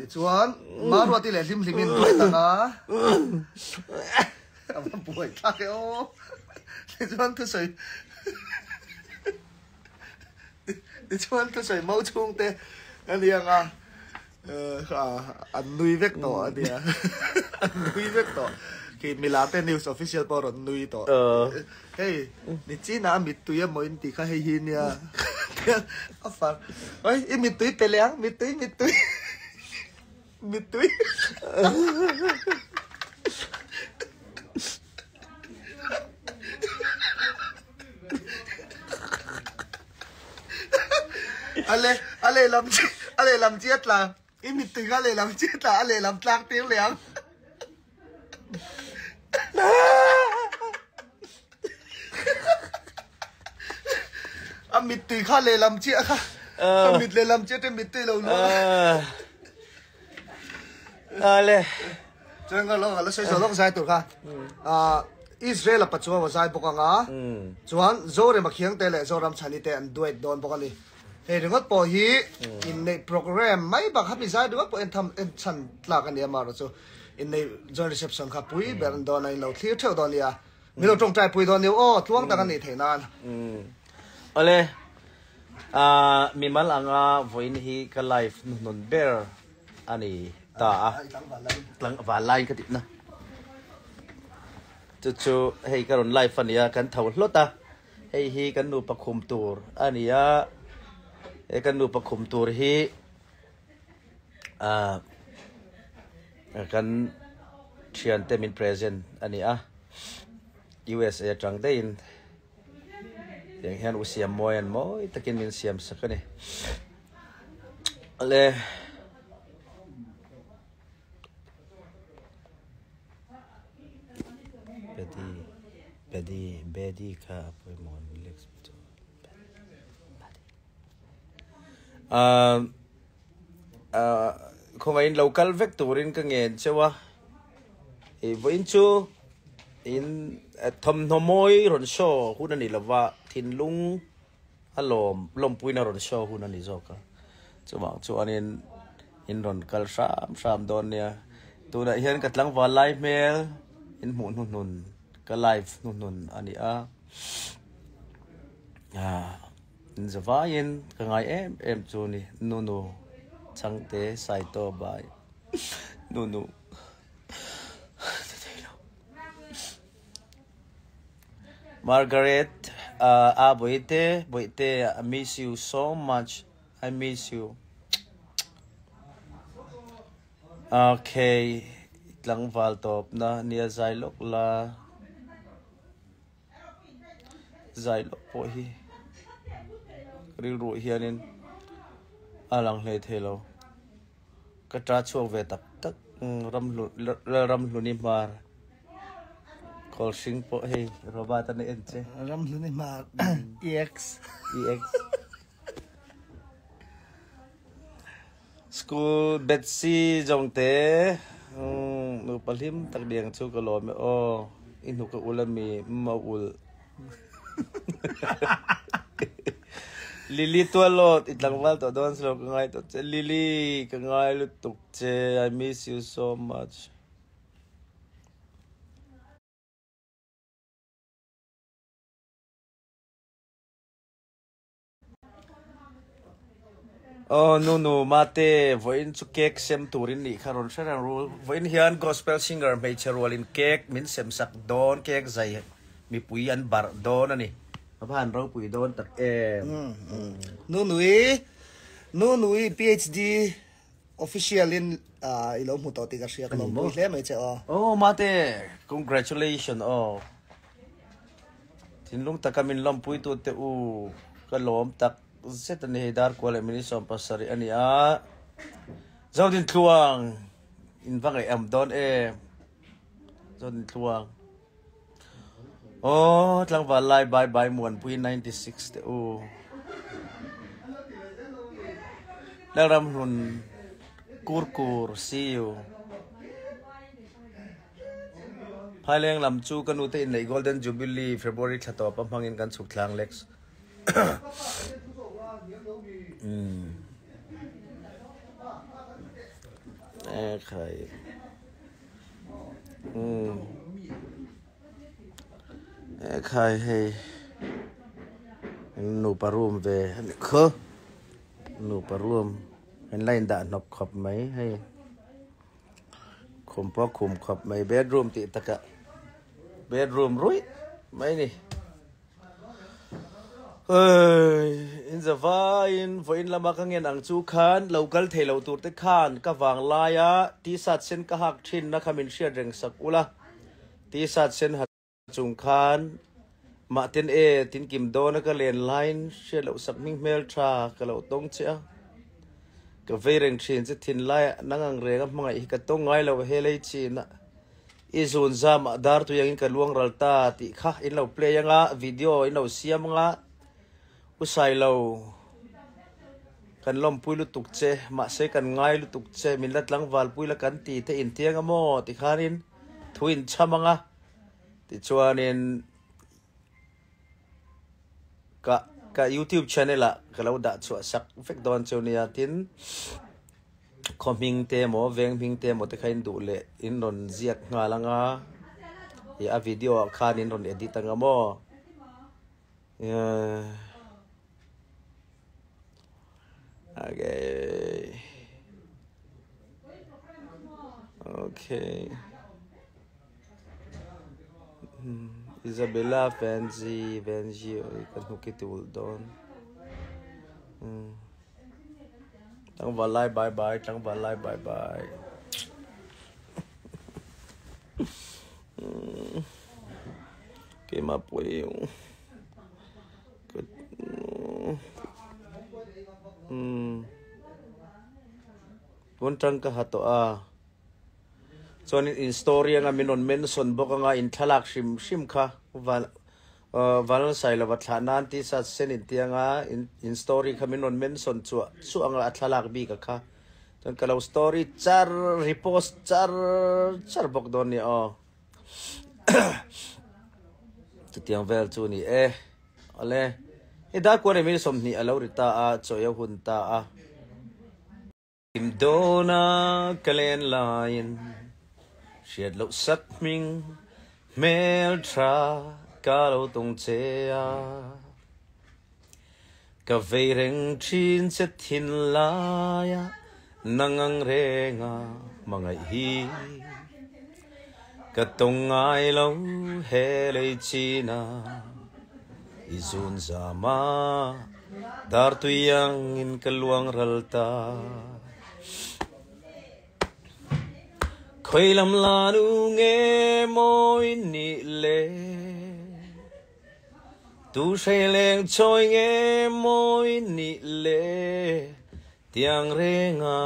Tichuan, Maruati leh Hlimhlimin duet anga a va buai thlak e aw. Tichuan thusawi Tichuan thusawi mau chhungte a ni anga an nui vek tawh a nia. An nui vek tawh. Khi Milate news official pawh a rawn nui tawh. Hei, nichinah a mittui emaw in tih kha hei hi nia. A far. Oi, i mittui pe leh ang, mittui, mittui. Mittui. A le, a lehlam chi, a lehlam chi a tla. I mittui kha a lehlam chi a tla, a lehlam tlak tir leh ang. A mittui kha lehlam chiah kha a mit lehlam chiah te mittui lo luang a ale chuan ka lo la sawi zawh lawk zai tur kha Israel a pachuau a zai bawk anga chuan Zorema Khiangte leh Zoram Chhani te an duet dawn bawk a ni hei ringawt pawh hi inneih program mai bak hami zai ringawt pawh en tham en chhan tlak a ni a marawh chu Inneih joint reception kha pui ber an dawn a, in lo thlir theuh dawn nia. Min lo tawngtai pui dawn nia aw, tluang tak an nih theih nan. Awle, ah mimal anga vawiin hi ka live hnuhnun ber a ni ta a. Tlangval laiin ka tihna. Chu chu hei ka rawn live a nia, kan tho hlawt a. Hei hi kan nupa khum tur a ni a, he kan nupa khum tur hi ah kan thiante min present a ni a USA atang daihin tiang hian u siam mawi an mawi takin min siam sak a ni le Bedi Bedi Bedi kha a pawimawh an relax Ahh khawngaihin lo kal vek turin ka ngen cheu a ih vawiin chu in thawmhnaw mawi rawn show hun a ni lova thinlung a lawm lawmpuina rawn show hun a ni zawk a chuvang chuanin in rawn kal hram hram dawn nia tunah hian ka tlangval lai hmel in hmuh hnuhnun ka live hnuhnun a ni a ah. Zavaiin ka ngai em em chu ni Nunu Chhangte Saito bai Nunu Margaret a Bawihte Bawihte I miss you so much I miss you Okay tlangval tawpna nia zai lawk la. Zai loh pawh hi rilruah hianin a lang hle thei lo. Ka ta chhuak ve tak tak Lalramhluni hmar Kawlhring pawh hei Robert a na en che. Ramhluni hmar EX. EX. School Betsy Jongte nupa hlim tak diang chu ka lawm e aw i hnuk a ul ami ma ul Lily tualawt i tlangval tawh dawn silo ka ngai tawh che Lily ka ngai lutuk che I miss you so much. Aw Nunu mate vawiin chu cake sem turin nih kha rawn hre reng ru. Vawiin hian gospel singer hmeichhe rualin cake min sem sak dawn, cake zai mipui an barh dawn a ni. A va han ropui dawn tak em. Nunui Nunui PhD official in i lo hmu tawh tih ka hria ka lawmpui hle mai che aw. Aw mate congratulation aw. Thinlung taka min lawmpuitu te u ka lawm tak zet a ni hei Darkua leh Mini 70 a ni a, Zodin Tluang in va ngaih am dawn em Zodin Tluang aw tlangval lai bye bye Muanpui 96 te u Lalramhlun Kurkur see you. Phaileng lam chu ka nute inneih Golden Jubilee February thla tawp a hmangin kan chhuk thlang lek. E khai. Umm. E khai hei. Nupa room ve ani kho. Nupa room. En la in dah hnawk khawp mai hei. Khum pawh khum khawp mai bedroom tih takah bedroom ruih mai ni. In zavaiin vawiin lama ka ngen ang chu khan lo kal thei lo tur te khan ka vang laia t-shirt sen ka hak thinna kha min hriat reng sak ula t-shirt sen ha chung khan mah ten e tin kim dawna ka len laiin hriat loh sak hming hmel tha ka lo tawng che a ka vei reng thin che thinlaiah nang ang renga hmangaih hi ka tawng ngai lo helei chin a. I zun zam ah dar tui angin ka luang ral ta tih kha in lo play anga video in lo siam anga u Sailo kan lawmpui lutuk che mahse kan ngai lutuk che min la tlangval pui la kan ti te in tiang a maw ti khanin thu in chham anga tichuanin ka ka youtube channel ah ka lo dah chhuah sak vek dawn chu nia tin khaw hming te emaw veng hming te emaw te kha in duh leh in rawn ziak nghal anga ih a video ah khan in rawn edit anga maw okay okay. Isabella Vanzi Vanzi oi ka hnuk i ti ulh dawn tlangval lai bye bye tlangval lai bye bye keimah pawh hi ka tun tang ka ha tawh a. Chuanin in story anga min rawn mention bawk anga in thlalak hrim hrim kha val Valsailova thlah nan t-shirt sen in ti anga in in story kha min rawn mention chuah chuah anga a thlalak bik a kha. Chuan ka lo story char repost char char bawk dawn nia aw. Chutiang vel chu ni e. Awle. Hei darkuar emaw 20 a lo ri ta a, chawi a hun ta a. Im dawna ka len laiin hriat loh sak hming hmel tha ka lo tung che a. Ka vei reng thin che thin laia nang ang renga hmangaih hi. Ka tawng ngai lo he lei china i zun zam a. Dar tui angin ka luang ral ta. Khawi lam la nu nge mawi nih le? Tu hrei leng chawi nge mawi nih le? Tiang renga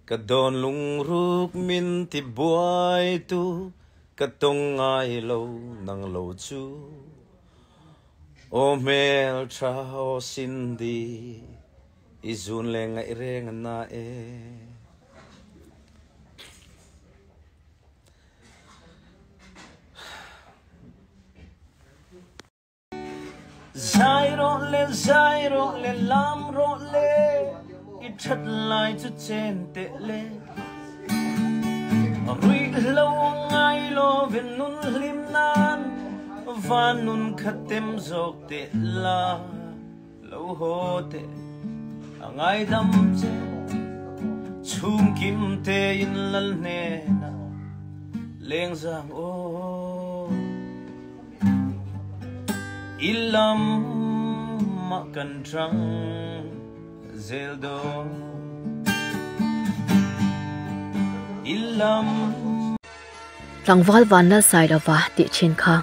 ka dawn lungruk min ti buai tu ka tawng ngai lo nang lo chu. Aw hmel tha aw Cindy i zun le ngaih reng a na e. Zai rawh le zai rawh le lam rawh le i that lai chu chen teh le. Ruih lo ngai lovin nun hlim nan van nun kha tem zawk teh la lo haw teh a ngaidam che chhung kim te in lal hnenah leng zang aw i lam mah kan tang zel dawn i lam. Tlangval Vanlalsailova tih thin kha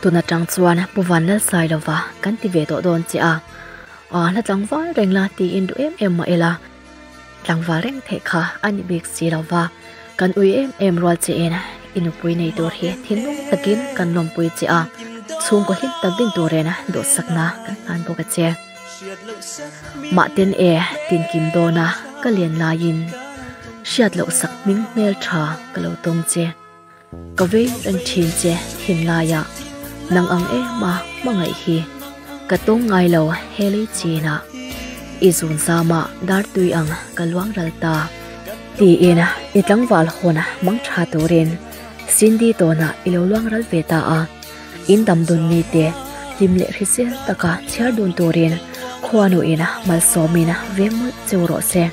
tun atang chuan Pu Vanlalsailova kan ti ve tawh dawn che a, aa hla tlangval reng la tiin duh em em mah ila tlangval reng theih kha a ni bik si lova, kan ui em em rual che in i nupui nei tur hi thinlung takin kan lawmpui che a, chhungkaw hlim tak din turin duhsakna kan hlan bawk a che. Mahten e tinkim dawna ka len laiin hriat loh sak hming hmel tha ka lo tawng che. Ka vei reng thin che thinlaiah nang ang em a hmangaih hi ka tawng ngai lo he lei chinah. I zun zamah dar tui ang ka luang ral ta. Tiin i tlangval hawn mang tha turin Cindy tawnah i lo luang ral ve ta a. In dam dun ni te hlim leh hrisel taka chhiar dun turin khuanuin malsawmin veng mawlh cheu rawh se.